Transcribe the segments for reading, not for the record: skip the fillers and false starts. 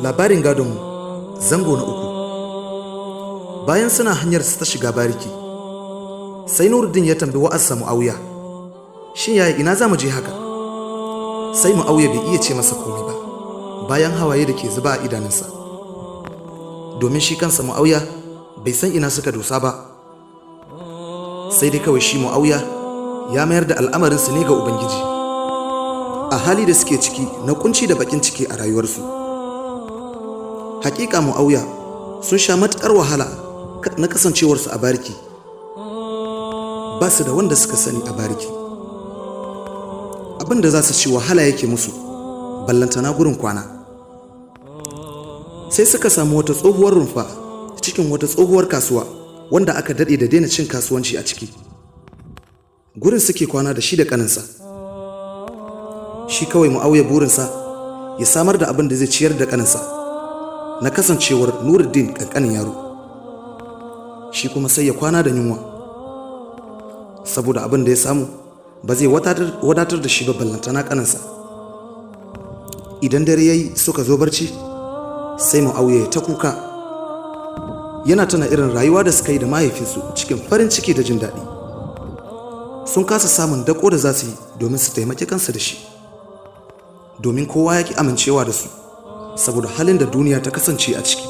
Labarin gadonmu, zango na uku. Bayan suna hanyar su ta shiga bariki, sai Nuruddin ya tambi wa'azsa Mu'awiya, "Shin yaya, ina za mu je haka?" Sai Mu'awiya bai iya ce masa komai ba bayan hawaye da ke zuba a idanunsa, domin shi kansa Mu'awiya bai san ina suka dosa ba. Sai dai kawai shi Mu'awiya ya mayar da al'amarinsu ne ga Ubangiji a hali da suke ciki na kunci da bakin ciki a rayuwarsu. Hakika Mu'awiya sun sha matuƙar wahala na kasancewarsu a bariki, ba su da wanda suka sani a bariki. Abin da za su ci wahala yake musu, ballantana gurin kwana. Sai suka samu wata tsohuwar rumfa cikin wata tsohuwar kasuwa wanda aka daɗe da daina cin kasuwanci a ciki. Gurin suke kwana da shi da ƙaninsa. Shi kawai Mu'awiya burinsa ya samar da abin da zai ciyar da ƙaninsa, na kasancewar Nuruddin ƙanƙanin yaro, shi kuma sai ya kwana da yunwa, saboda abin da ya samu ba zai wadatar da shi ba, ballantana ƙaninsa. Idan dare ya yi suka zo barci, sai Mu'awiya ya ta kuka, yana tuna irin rayuwa da suka yi da mahaifinsu cikin farin ciki da jin daɗi. Sun kasa samun dako da za su yi domin su taimaki kansu da shi, domin kowa ya ki amincewa da su saboda halin da duniya ta kasance a ciki.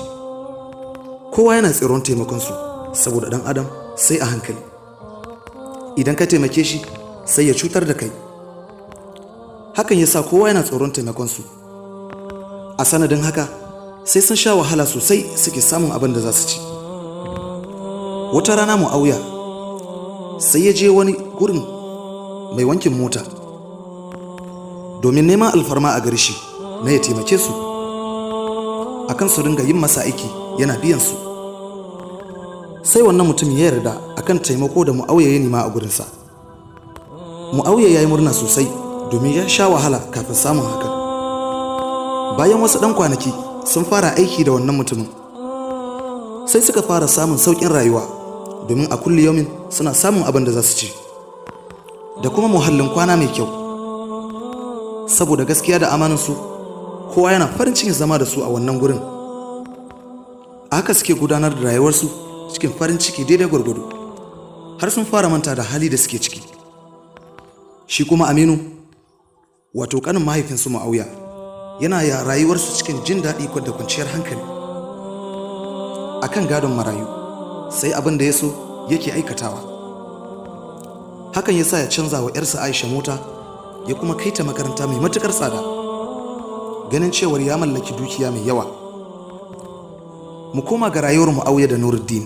Kowa yana tsoron taimakonsu, saboda ɗan adam sai a hankali. Idan ka taimake shi, sai ya cutar da kai. Hakan ya sa kowa yana tsoron taimakonsu. A sanadin haka, sai sun sha wahala sosai suke samun abin da za su ci. Wata rana Mu'awiya sai ya je wani gurin mai wankin mota domin neman alfarma a gare shi na ya taimake su akan su ringa yin masa aiki yana biyan su. Sai wannan mutum ya yarda akan taimako da Mu'awiya ya nema a gurinsa. Mu'awiya ya yi murna sosai domin ya sha wahala kafin samun hakan. Bayan wasu ɗan kwanaki sun fara aiki da wannan mutumin, sai suka fara samun sauƙin rayuwa, domin a kulli yaumin suna samun abin da za su ci da kuma muhallin kwana mai kyau. Saboda gaskiya da amaninsu, kowa yana farin cikin zama da su a wannan gurin. A haka suke gudanar da rayuwarsu cikin farin ciki daidai gwargwado, har sun fara manta da hali da suke ciki. Shi kuma Aminu, wato kanin mahaifinsu Mu'awiya, yana ya rayuwarsu cikin jin daɗi da kwanciyar hankali. Akan gadon marayu, sai abin da ya so yake aikatawa. Hakan ya sa ya canza wa 'yarsa Aisha mota, ya kuma kai ta makaranta mai matukar tsada, ganin cewar ya mallaki dukiya mai yawa. Mu koma ga rayuwar Mu'awiya da Nuruddin.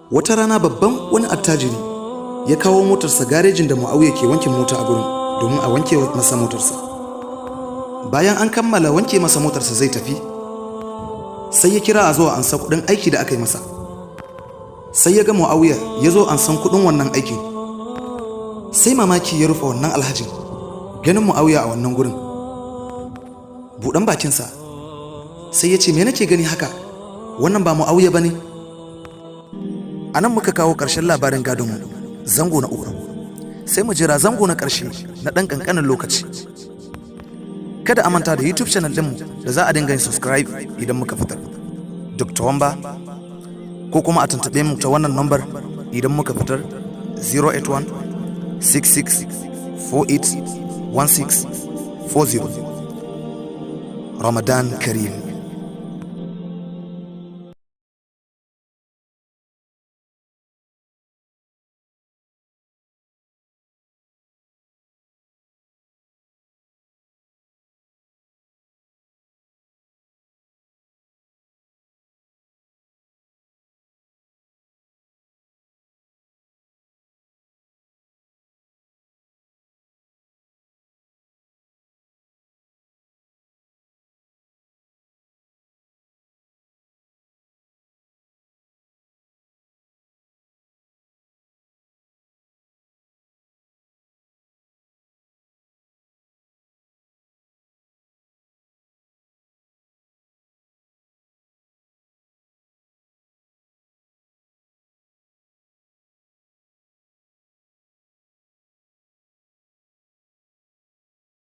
Wata rana babban wani attajiri ya kawo motarsa garejin da Mu'awiya ke wanke mota a gurin domin a wanke masa motarsa. Bayan an kammala wanke masa motarsa zai tafi, sai ya kira a zo an san kuɗin aiki da aka yi masa. Sai ya ga Mu'awiya ya zo an san kuɗin wannan aikin. Sai mamaki ya rufe wannan alhajin ganin Mu'awiya a wannan gurin. Buɗan bakinsa sai ya ce, "Me nake gani haka? Wannan ba Mu'awiya ba ne?" A nan muka kawo ƙarshen labarin gadonmu, zango na uku. Sai mu jira zango na ƙarshe na ɗan ƙanƙanin lokaci. Kada a manta da YouTube channel ɗinmu da za a dinga yin subscribe idan muka fitar, Dr. Wamba, ko kuma a tuntuɓe mu ta wannan number idan muka fitar: 081 66 48 16 40. Ramadan Kareem.